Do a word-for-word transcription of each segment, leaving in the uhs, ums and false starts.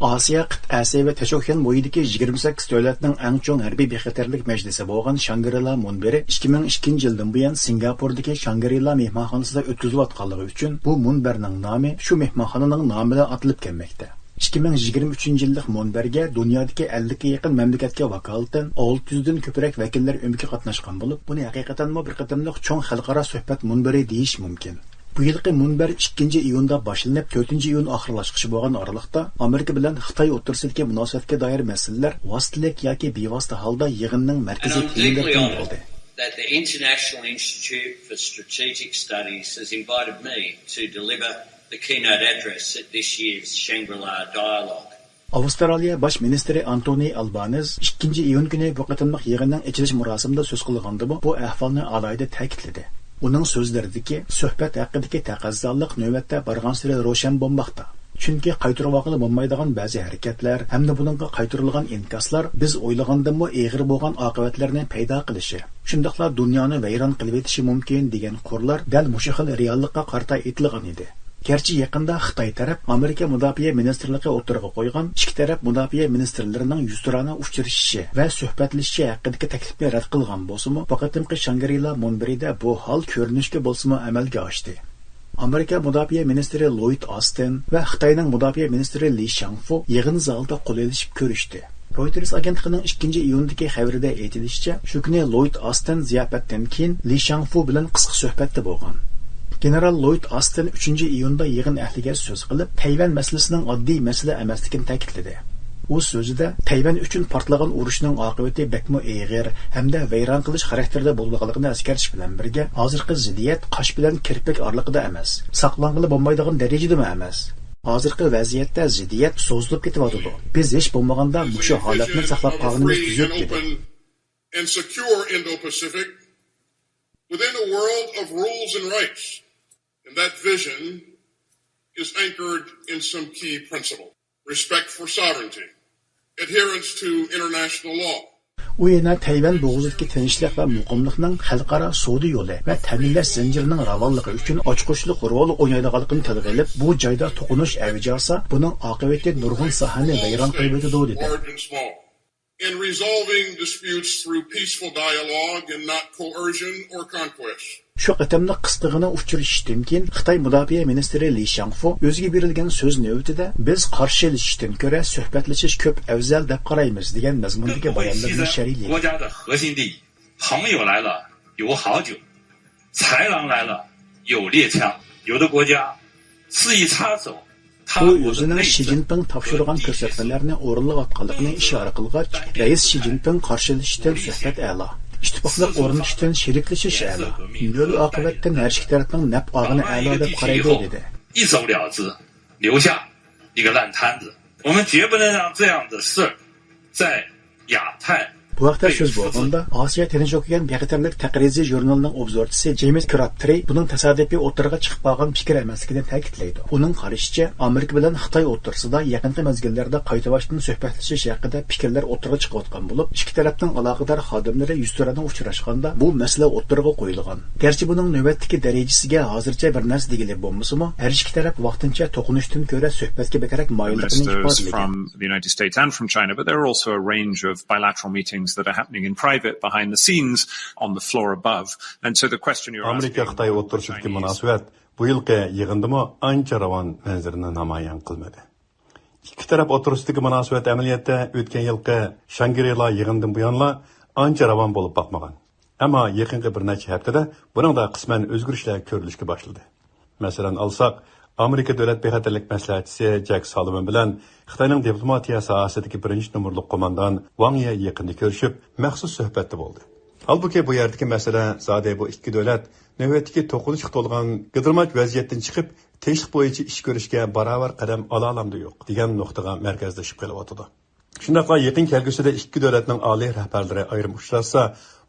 ئاسىيا قىتئەسى ۋە تاشوكيان بويىدىكى يىگىرمە سەككىز دۆلەتنىڭ ئەڭ چوڭ ھەربىي بىخەتەرلىك مەجلىسى بولغان شانگرىلا مۇنبىرى ئىككى مىڭ ئىككىنچى يىلدىن بۇيان سىنگاپوردىكى شانگرىلا مېھمانخانىسىدا ئۆتكۈزۈلۈۋاتقانلىقى ئۈچۈن بۇ مۇنبەرنىڭ نامى شۇ مېھمانخانىنىڭ نامى بىلەن ئاتىلىپ كەلمەكتە. ئىككى مىڭ يىگىرمە ئۈچىنچى يىللىق مۇنبەرگە دۇنيادىكى ئەللىككە يېقىن مەملىكەتكە ۋاكالىتەن ئالتە يۈزدىن كۆپرەك ۋەكىللەر ئۆمىكى قاتناشقان بولۇپ، بۇنى ھەقىقەتەنمۇ بىر قېتىملىق چوڭ خەلقئارا سۆھبەت مۇنبىرى دېيىش مۇمكىن. بۇ يىلقى مۇنبەر ئىككىنچى ئىيۇندا باشلىنىپ، تۆتىنچى ئىيۇن ئاخىرلاشقۇچى بولغان ئارىلىقتا، ئامېرىكا بىلەن خىتاي ئوتتۇرىسىدىكى مۇناسىۋەتكە دائىر مەسىلىلەر ۋاسىتىلىك ياكى بىۋاسىتە ھالدا يىغىننىڭ مەركىزىي تېمىلىرىدىن بولدى. That the International Institute for Strategic Studies has invited me to deliver the keynote address at this year's Shangri-La Dialogue. ئاۋسترالىيە باش مىنىستىرى ئانتونى ئالبانېز ئىككىنچى ئىيۇن كۈنى بۇ قېتىملىق يىغىننىڭ ئېچىلىش مۇراسىمىدا سۆز قىلغاندىمۇ بۇ ئەھۋالنى ئالاھىدە تەكىتلىدى. ئۇنىڭ سۆزلىرىدىكى سۆھبەت ھەققىدىكى تەقەززالىق نۆۋەتتە بارغانسېرى روشەن بولماقتا. چۈنكى قايتۇرۇۋالغىلى بولمايدىغان بەزى ھەرىكەتلەر ھەمدە بۇنىڭغا قايتۇرۇلغان ئىنكاسلار بىز ئويلىغاندىنمۇ ئېغىر بولغان ئاقىۋەتلەرنى پەيدا قىلىشى، شۇنداقلا دۇنيانى ۋەيران قىلىۋېتىشى مۇمكىن دېگەن قۇرلار دەل مۇشۇ خىل رېئاللىققا قارىتا ئېيتىلغان ئىدى. گەرچە يېقىندا خىتاي تەرەپ ئامېرىكا مۇداپىئە مىنىستىرلىقى ئوتتۇرىغا قويغان ئىككى تەرەپ مۇداپىئە مىنىستىرلىرىنىڭ يۈزتۇرانە ئۇچرىشىشى ۋە سۆھبەتلىشىشى ھەققىدىكى تەكلىپنى رەت قىلغان بولسىمۇ، بۇ قېتىمقى شانگرىلا مۇنبىرىدە بۇ ھال كۆرۈنۈشكە بولسىمۇ ئەمەلگە ئاشتى. ئامېرىكا مۇداپىئە مىنىستىرى لويد ئاستىن ۋە خىتاينىڭ مۇداپىئە مىنىستىرى لى شياڭفۇ يىغىن زالىدا قول ئېلىشىپ كۆرۈشتى. رويتېرس ئاگېنتلىقىنىڭ ئىككىنچى ئىيۇندىكى خەۋىرىدە ئېيتىلىشىچە، شۇ كۈنى لويد ئاستىن زىياپەتتىن كېيىن لى شياڭفۇ بىلەن قىسقا سۆھبەتتە بولغان. گېنېرال لويد ئاستىن ئۈچىنچى ئىيۇندا يىغىن ئەھلىگە سۆز قىلىپ، تەيۋەن مەسىلىسىنىڭ ئاددىي مەسىلە ئەمەسلىكىنى تەكىتلىدى. ئۇ سۆزىدە، تەيۋەن ئۈچۈن پارتلىغان ئۇرۇشنىڭ ئاقىۋىتى بەكمۇ ئېغىر ھەمدە ۋەيران قىلىش خاراكتېرىدە بولىدىغانلىقىنى ئەسكەرتىش بىلەن بىرگە، ھازىرقى زىددىيەت قاش بىلەن كىرپىك ئارىلىقىدا ئەمەس، ساقلانغىلى بولمايدىغان دەرىجىدىمۇ ئەمەس. ھازىرقى ۋەزىيەتتە زىددىيەت سوزۇلۇپ كېتىۋاتىدۇ. بىز ھېچ بولمىغاندا مۇشۇ ھالەتنى ساقلاپ قالغىنىمىز تۈزۈك، دېدى. And secure Indo-Pacific within a world of rules and rights. And that vision is anchored in some key principle. Respect for sovereignty. Adherence to international law. ئۇ يەنە تەيۋەن بوغۇزىدىكى تىنچلىق ۋە مۇقىملىقنىڭ خەلقئارا سودا يولى ۋە تەمىنلەش زەنجىرىنىڭ راۋانلىقى ئۈچۈن ئاچقۇچلۇق رول ئوينايدىغانلىقىنى تىلغا ئېلىپ، بۇ جايدا توقۇنۇش ئەۋج ئالسا، بۇنىڭ ئاقىۋىتى نۇرغۇن ساھەنى ۋەيران قىلىۋېتىدۇ، دېدى. In resolving disputes through peaceful dialogue and not coercion or conquest. شۇ قېتىملىق قىسقىغىنە ئۇچرىشىشتىن كېيىن، خىتاي مۇداپىئە مىنىستىرى لى شياڭفۇ ئۆزىگە بېرىلگەن سۆز نۆۋىتىدە، بىز قارشى ئېلىشىشتىن كۆرە سۆھبەتلىشىش كۆپ ئەۋزەل دەپ قارايمىز، دېگەن مەزمۇندىكى بايانلىرىنى شەرھلىدى. 国家的核心利益，朋友来了有好酒，豺狼来了有猎枪。有的国家肆意插手 ئۇ ئۆزىنىڭ شى جىنپىڭ تاپشۇرغان كۆرسەتمىلەرنى ئورۇنلاۋاتقانلىقىنى ئىشارە قىلغاچ، رەئىس شى جىنپىڭ قارشىلىشىشتىن سۆھبەت ئەلا، ئىتتىپاقلىق ئورنىتىشتىن شېرىكلىشىش ئەلا، مۆل ئاقىۋەتتىن ھەر ئىككى تەرەپنىڭ نەپ ئالغىنى ئەلا دەپ قارايدۇ، دېدى. 一走了之，留下一个烂摊子。我们绝不能让这样的事在 بۇ ھەقتە سۆز بولغاندا، ئاسىيا تىنچ ئوكيان بىخەتەرلىك تەقرىزى ژۇرنىلىنىڭ ئوبزورچىسى جېيمىس كرابترى بۇنىڭ تاسادىپىي ئوتتۇرىغا چىقىپ قالغان پىكىر ئەمەسلىكىنى تەكىتلەيدۇ. ئۇنىڭ قارىشىچە، ئامېرىكا بىلەن خىتاي ئوتتۇرىسىدا يېقىنقى مەزگىللەردە قايتىۋاشتىن سۆھبەتلىشىش ھەققىدە پىكىرلەر ئوتتۇرىغا چىقىۋاتقان بولۇپ، ئىككى تەرەپنىڭ ئالاقىدار خادىملىرى يۈزتۇرانە ئۇچراشقاندا بۇ مەسىلە ئوتتۇرىغا قويۇلغان. گەرچە بۇنىڭ نۆۋەتتىكى دەرىجىسىگە ھازىرچە بىر نەرسە دېگىلى بولمىسىمۇ، ھەر ئىككى تەرەپ ۋاقتىنچە توقۇنۇشتىن كۆرە سۆھبەتكە بەكرەك مايىللىقىنى ئىپادىلىگەن. From the United States and from China, but there are also a range of bilateral meetings that are happening in private behind the scenes on the floor above. And so the question you're asking ئامېرىكا خىتاي ئوتتۇرىسىدىكى مۇناسىۋەت بۇ يىلقى يىغىندىمۇ ئانچە راۋان مەنزىرىنى نامايان قىلمىدى. ئىككى تەرەپ ئوتتۇرىسىدىكى مۇناسىۋەت ئەمەلىيەتتە ئۆتكەن يىلقى شانگرىلا يىغىنىدىن بۇيانلا ئانچە راۋان بولۇپ باقمىغان. ئەمما يېقىنقى بىر نەچچە ھەپتىدە بۇنىڭدا قىسمەن ئۆزگىرىشلەر كۆرۈلۈشكە باشلىدى. مەسىلەن ئالساق، ئامېرىكا دۆلەت بىخەتەرلىك مەسلىھەتچىسى جەك سالىۋان بىلەن خىتاينىڭ دىپلوماتىيە ساھەسىدىكى بىرىنچى نومۇرلۇق قوماندان ۋاڭ يى يېقىندا كۆرۈشۈپ، مەخسۇس سۆھبەتتە بولدى. ھالبۇكى، بۇ يەردىكى مەسىلە زادى بۇ ئىككى دۆلەت نۆۋەتتىكى توقۇنۇشقا تولغان گىدىرماچ ۋەزىيەتتىن چىقىپ، تىنچلىق بويىچە ئىش كۆرۈشكە باراۋەر قەدەم ئالالامدۇ يوق دېگەن نۇقتىغا مەركەزلىشىپ قېلىۋاتىدۇ. شۇنداقلا يېقىن كەلگۈسىدە ئىككى دۆلەتنىڭ ئالىي رەھبەرلىرى ئايرىم ئۇچراشسا،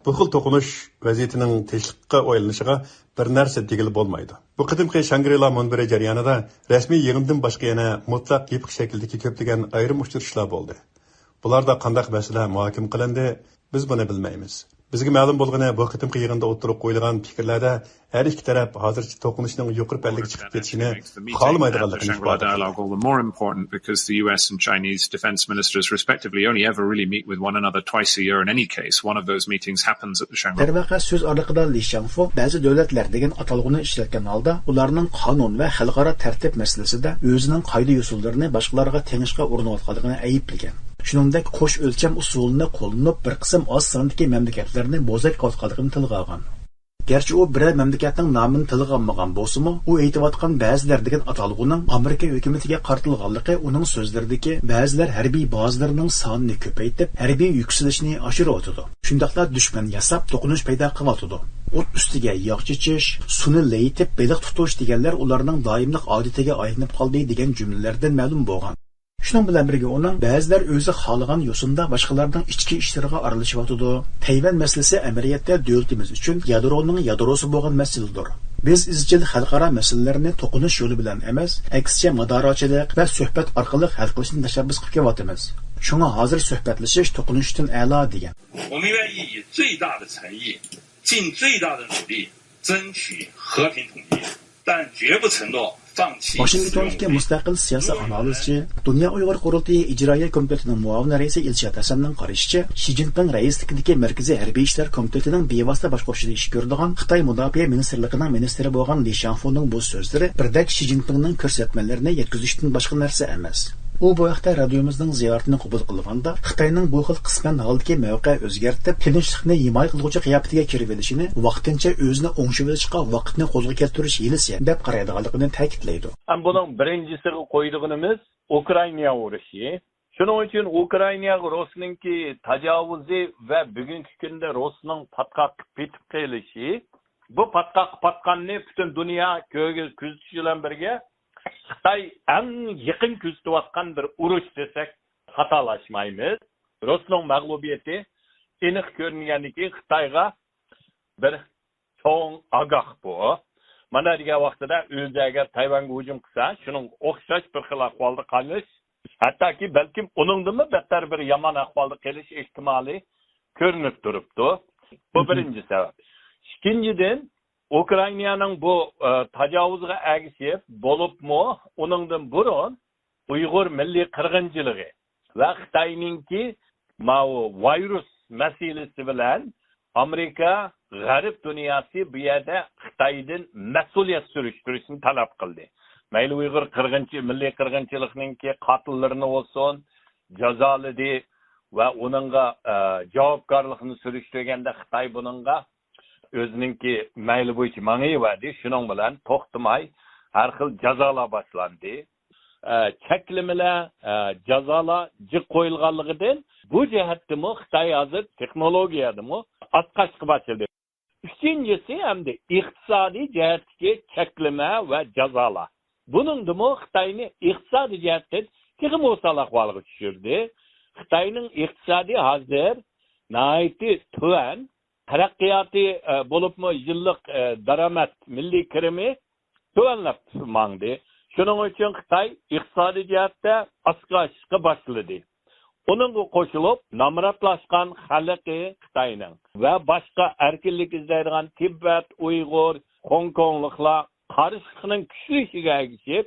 بۇ خىل توقۇنۇش ۋەزىيىتىنىڭ تىنچلىققا ئايلىنىشىغا بىر نەرسە دېگىلى بولمايدۇ. بۇ قېتىمقى شانگرىلا مۇنبىرى جەريانىدا رەسمىي يىغىندىن باشقا يەنە مۇتلەق يېپىق شەكىلدىكى كۆپلىگەن ئايرىم ئۇچرىشىشلار بولدى. بۇلاردا قانداق مەسىلە مۇھاكىمە قىلىندى، بىز بۇنى بىلمەيمىز. بىزگە مەلۇم بولغىنى، بۇ قېتىمقى يىغىندا ئوتتۇرىغا قويۇلغان پىكىرلەردە ھەر ئىككى تەرەپ ھازىرچە توقۇنۇشنىڭ يۇقىرى پەللىگە چىقىپ كېتىشىنى خالىمايدىغانلىقىنى ئىپادىلىدى. All the more important because the U S and Chinese defense ministers respectively only ever really meet with one another twice a year in any case. One of those meetings happens at the Shangri-La. دەرۋەقە، سۆز ئارىلىقىدا لى شياڭفو بەزى دۆلەتلەر دېگەن ئاتالغۇنى ئىشلەتكەن ھالدا، ئۇلارنىڭ قانۇن ۋە خەلقئارا تەرتىپ مەسىلىسىدە ئۆزىنىڭ قائىدە-يوسۇنلىرىنى باشقىلارغا تېڭىشقا ئۇرۇنۇۋاتقانلىقىنى ئەيىبلىگەن. شۇنىڭدەك قوش ئۆلچەم ئۇسۇلىنى قوللىنىپ، بىر قىسىم ئاز ساندىكى مەملىكەتلەرنى بوزەك قىلىۋاتقانلىقىنى تىلغا ئالغان. گەرچە ئۇ بىرەر مەملىكەتنىڭ نامىنى تىلغا ئالمىغان بولسىمۇ، ئۇ ئېيتىۋاتقان بەزىلەر دېگەن ئاتالغۇنىڭ ئامېرىكا ھۆكۈمىتىگە قارىتىلغانلىقى ئۇنىڭ سۆزلىرىدىكى بەزىلەر ھەربىي بازىلىرىنىڭ سانىنى كۆپەيتىپ، ھەربىي يۈكسىلىشنى ئاشۇرۇۋاتىدۇ. شۇنداقلا دۈشمەن ياساپ، توقۇنۇش پەيدا قىلىۋاتىدۇ. ئوت ئۈستىگە ياغ چېچىش، سۇنى لېيىتىپ بېلىق تۇتۇش دېگەنلەر ئۇلارنىڭ دائىملىق ئادىتىگە ئايلىنىپ قالدى دېگەن جۈملىلەردىن مەلۇم بولغان. شۇنىڭ بىلەن بىرگە ئۇنىڭ بەزىلەر ئۆزى خالىغان يوسۇندا باشقىلارنىڭ ئىچكى ئىشلىرىغا ئارىلىشىۋاتىدۇ، تەيۋەن مەسىلىسى ئەمەلىيەتتە دۆلىتىمىز ئۈچۈن يادرونىڭ يادروسى بولغان مەسىلىدۇر. بىز ئىزچىل خەلقئارا مەسىلىلەرنى توقۇنۇش يولى بىلەن ئەمەس، ئەكسىچە مۇداراچىلىق ۋە سۆھبەت ئارقىلىق ھەل قىلىشنى تەشەببۇس قىلىپ كېلىۋاتىمىز. شۇڭا ھازىر سۆھبەتلىشىش توقۇنۇشتىن ئەلا دېگەن. 我们愿意以最大的诚意，尽最大的努力，争取和平统一，但绝不承诺放弃使用武力。 ۋاشىنگتوندىكى مۇستەقىل سىياسىي ئانالىزچى، دۇنيا ئۇيغۇر قۇرۇلتىيى ئىجرائىيە كومىتېتىنىڭ مۇئاۋىن رەئىسى ئىلشات ھەسەننىڭ قارىشىچە، شى جىنپىڭ رەئىسلىكىدىكى مەركىزىي ھەربىي ئىشلار كومىتېتىنىڭ بىۋاسىتە باشقۇرۇشىدا ئىش كۆرىدىغان خىتاي مۇداپىئە مىنىستىرلىقىنىڭ مىنىستىرى بولغان لى شياڭفۇنىڭ بۇ سۆزلىرى بىردەك شى جىنپىڭنىڭ كۆرسەتمىلىرىنى يەتكۈزۈشتىن باشقا نەرسە ئەمەس. ئۇ بۇ ھەقتە رادىيومىزنىڭ زىيارىتىنى قوبۇل قىلغاندا، خىتاينىڭ بۇ خىل قىسمەن ھالدىكى مەۋقە ئۆزگەرتىپ، تىنچلىقنى ھىمايە قىلغۇچى قىياپىتىگە كىرىۋېلىشىنى ۋاقتىنچە ئۆزىنى ئوڭشىۋېلىشقا ۋاقىتنى قولغا كەلتۈرۈش ھىيلىسى دەپ قارايدىغانلىقىنى تەكىتلەيدۇ. ھەم بۇنىڭ بىرىنچىسىغا قويىدىغىنىمىز ئۇكرائىنا ئۇرۇشى. شۇنىڭ ئۈچۈن ئۇكرائىناغا رۇسنىڭكى تاجاۋۇزى ۋە بۈگۈنكى كۈندە رۇسنىڭ پاتقاققا پېتىپ قېلىشى، بۇ پاتقاققا پاتقاننى پۈتۈن دۇنيا كۆرگۈز-، كۆزىتىش بىلەن بىرگە، خىتاي ئەڭ يېقىن كۆزىتىۋاتقان بىر ئۇرۇش دېسەك، خاتالاشمايمىز. رۇسنىڭ مەغلۇبىيىتى ئېنىق كۆرۈنگەندىن كېيىن، خىتايغا بىر چوڭ ئاگاھ بۇ. مانا دېگەن ۋاقتىدا ئۆزى ئەگەر تەيۋەنگە ھۇجۇم قىلسا، شۇنىڭغا ئوخشاش بىر خىل ئەھۋالدا قالىش، ھەتتاكى بەلكىم ئۇنىڭدىنمۇ بەتتەر بىر يامان ئەھۋالدا قېلىش ئېھتىمالى كۆرۈنۈپ تۇرۇپتۇ. بۇ بىرىنچى سەۋەب. ئىككىنچىدىن، ئۇكرائىنانىڭ بۇ، ئە، تاجاۋۇزىغا ئەگىشىپ، بولۇپمۇ ئۇنىڭدىن بۇرۇن ئۇيغۇر مىللىي قىرغىنچىلىقى ۋە خىتاينىڭكى ماۋۇ ۋىرۇس مەسىلىسى بىلەن ئامېرىكا، غەرب دۇنياسى بۇ يەردە خىتايدىن مەسئۇلىيەت سۈرۈشتۈرۈشنى تەلەپ قىلدى. مەيلى ئۇيغۇر قىرغىنچى-، مىللىي قىرغىنچىلىقنىڭكى قاتىللىرىنى بولسۇن، جازالىدى ۋە ئۇنىڭغا، ئە، جاۋابكارلىقنى سۈرۈشتۈرگەندە خىتاي بۇنىڭغا ئۆزىنىڭكى مەيلى بويىچە ماڭىۋەردى. شۇنىڭ بىلەن توختىماي ھەر خىل جازالار باشلاندى. ئە، چەكلىمىلەر، ئە، جازالار جىق قويۇلغانلىقىدىن، بۇ جەھەتتىمۇ خىتاي ھازىر تېخنولوگىيەدىمۇ ئاسقاشقا باشلىدى. ئۈچىنچىسى، ئەمدى ئىقتىسادىي جەھەتتىكى چەكلىمە ۋە جازالار. بۇنىڭدىمۇ خىتاينى ئىقتىسادىي جەھەتتىن تېخىمۇ ئوسال ئەھۋالغا چۈشۈردى. خىتاينىڭ ئىقتىسادى ھازىر ناھايىتى تۆۋەن. تەرەققىياتى، ئە، بولۇپمۇ يىللىق، ئە، دارامەت، مىللىي كىرىمى تۆۋەنلەپ ماڭدى. شۇنىڭ ئۈچۈن خىتاي ئىقتىسادىي جەھەتتە ئاسقاشقا باشلىدى. ئۇنىڭغا قوشۇلۇپ، نامراتلاشقان خەلقى خىتاينىڭ ۋە باشقا ئەركىنلىك ئىزدەيدىغان تىبەت، ئۇيغۇر، خوڭكوڭلۇقلار قارشىلىقنىڭ كۈچىيىشىگە ئەگىشىپ،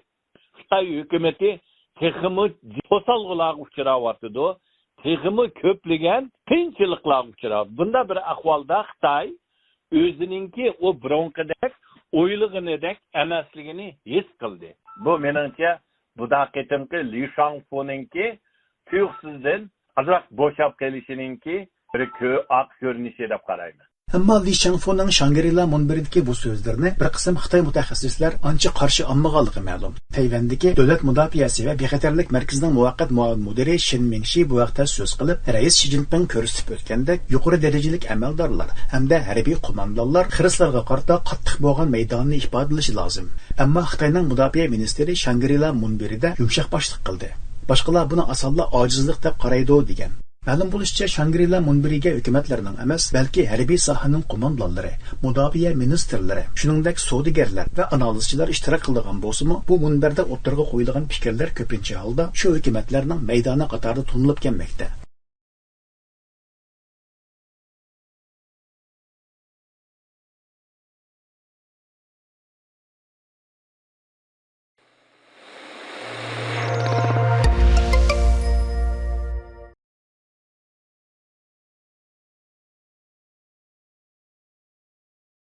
خىتاي ھۆكۈمىتى تېخىمۇ توسالغۇلارغا ئۇچراۋاتىدۇ، تېخىمۇ كۆپلىگەن قىيىنچىلىقلارغا ئۇچراۋاتىدۇ. بۇنداق بىر ئەھۋالدا خىتاي ئۆزىنىڭكى ئۇ بۇرۇنقىدەك ئويلىغىنىدەك ئەمەسلىكىنى ھېس قىلدى. بۇ مېنىڭچە، بۇ دا قېتىمقى لى شاڭفۇنىڭكى تۇيۇقسىزدىن ئازراق بوشاپ قېلىشىنىڭكى بىر كۆ-، ئاق كۆرۈنۈشى دەپ قارايمەن. ئەمما لى شاڭفۇنىڭ شاڭگرىلا مۇنبىرىدىكى بۇ سۆزلىرىنى بىر قىسىم خىتاي مۇتەخەسسىسلەر ئانچە قارشى ئالمىغانلىقى مەلۇم. تەيۋەندىكى دۆلەت مۇداپىئەسى ۋە بىخەتەرلىك مەركىزىنىڭ مۇۋەققەت مۇئاۋىن مۇدىرى شېن مىڭشى بۇ ھەقتە سۆز قىلىپ، رەئىس شى جىنپىڭ كۆرسىتىپ ئۆتكەندەك، يۇقىرى دەرىجىلىك ئەمەلدارلار ھەمدە ھەربىي قوماندانلار خىرىسلارغا قارىتا قاتتىق بولغان مەيدانىنى ئىپادىلىشى لازىم. ئەمما خىتاينىڭ مۇداپىئە مىنىستىرى شاڭگرىلا مۇنبىرىدە يۇمشاق باشلىق قىلدى. باشقىلار بۇنى ئاسانلا ئاجىزلىق دەپ قارايدۇ، دېگەن. مەلۇم بولۇشىچە، شاڭگرىلا مۇنبىرىگە ھۆكۈمەتلەرنىڭ ئەمەس، بەلكى ھەربىي ساھەنىڭ قوماندانلىرى، مۇداپىئە مىنىستىرلىرى، شۇنىڭدەك سودىگەرلەر ۋە ئانالىزچىلار ئىشتىراك قىلىدىغان بولسىمۇ، بۇ مۇنبەردە ئوتتۇرىغا قويۇلغان پىكىرلەر كۆپىنچە ھالدا شۇ ھۆكۈمەتلەرنىڭ مەيدانى قاتارىدا تونۇلۇپ كەلمەكتە.